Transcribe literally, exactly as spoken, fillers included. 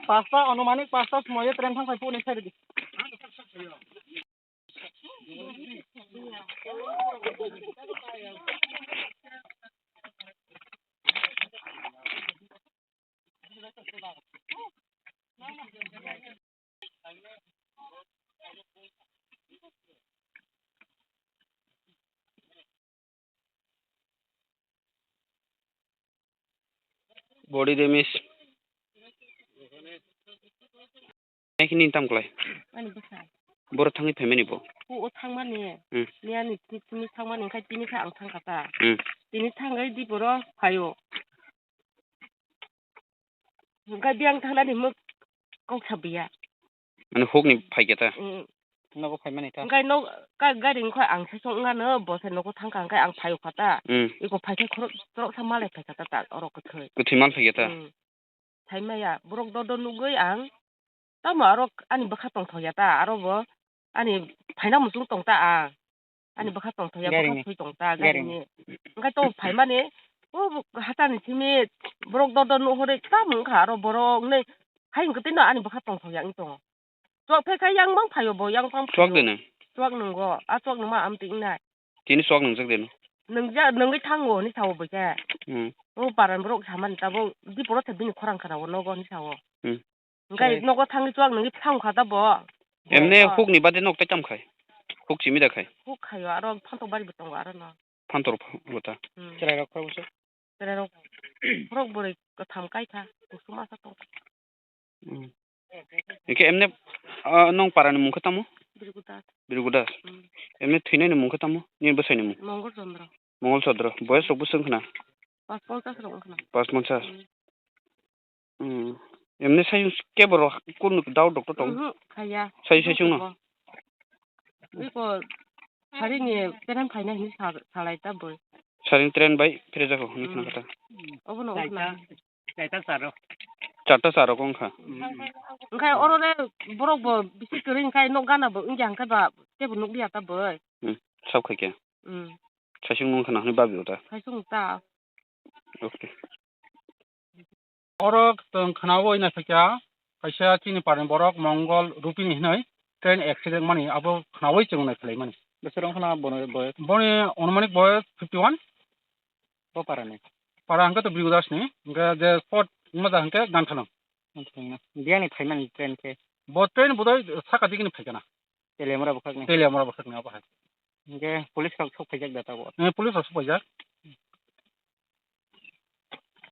Pasta, anumanik pasta somoyo train thang phai phone sai di. Body damage. Nai khe nini tamo klai? Ani bwsa. Boro thangwi phaimani bo? O, o thangmani. Hmm. Ni ani tini, tini thangmani, hwnkhe tini khe ang thangkha ta. Hmm. Tini thangwi di boro phaio. Hwnkhe biyang thangnani himwi kok sabiya. Mane hukni phaikhe ta? Mm. Nogo phaimani ta? Hwnkhe nok, ka, gari wngkha ang saichung wngano, bo se nogo thangkha hwnkhe ang phaio kha ta. Mm. Iko phaikhe khorok, khoroksa malai phaikha ta, ta, oro kwthwi. Kwthwi mal phaikhe ta? Mm. Phaimaya, borok dodo nugwi ang, tamo aro ani bwkha tongthokya ta, aro bo ani phaina muchung tong ta ang. Ani bwkha tongthokya, bwkha thwi tong ta, garini. Hwnkhe to phaimani, o hachani simi borok dodo nuhorwi tamo wngkha aro borok wngnai hai hwnkhe tino ani bwkha tongthokya wng tongo. Chuak phai kha yang bang phaio bo, yang bang phaio. Chuak de nang? Chuak nungo, a chuak nungma amtwi wngnai. Tini chuak nungjak de no? Nungja-, nungwi thango hinwi sao bo khe. Hmm. O paran borok samani tabuk di poro se bini khorang khana o nogo hinwi sao. Hmm. Hwnkhe nogo thangwi chuak nungwi thang kha ta bo. Emne hukni bade nok tai tam khai? Huk simi da khai? Huk khaio, aro phantok bari bo tongo aro no. Phantok bo ta? Hmm. Chwrairok phai bwswk? Chwrairok borok bwrwi kwtham kai kha, kuchuk masa tong kha. Hmm. Hwnkhe emne, ah, nong parani mung khe tamo? Birgu Das. Birgu Das. Hmm. Emne thwinani mung khe tamo? Nini bwsaini mung? Mongol Chandra. Mongol Chandra. Boyes rok bwswk wngkha na? Pas ponchas rok wngkha na. Pas ponchas. Hmm. Hmm. Emne sai kebo rok kunu dao doctor tong? Mhm, khaya. Sai sai chwngno? Iko sarini train phaina hinwi sa-, salai ta boi. Sarini train bai phirajak hinwi khna kha ta. Obono wngkha na. Chaita charo. Chaita charo wngkha. Hwnkhe oro le borok bo bisi kwrwi hwnkhe nok gana bo wngya hwnkhe ba tebo nukliya ta boi. Hmm. Sab khai khe. Hmm. Saisung wngkha na hinwi babi ota. Saisung ta. Okay. Oro chwng khnaui naisakya, kaisa chini parni borok Mongol Rupini hinwi train accident mani abo khnaui chwng naikhwlaimani. Bwswk wngkha na bono boyes? Boni anumanik boyes fifty one. Bo parani? Para hwnkhe to Bhrigu Das ni, hwnkhe je spot wngma ja hwnkhe Ganthanang. Biyani phaimani train khe? Bo train bodoi saka digini phaikha na. Teliamura bwkhakni? Teliamura bwkhakni abo hai. Hwnkhe police rok sok phaijak da tabuk? Eh, police rok sok phaijak.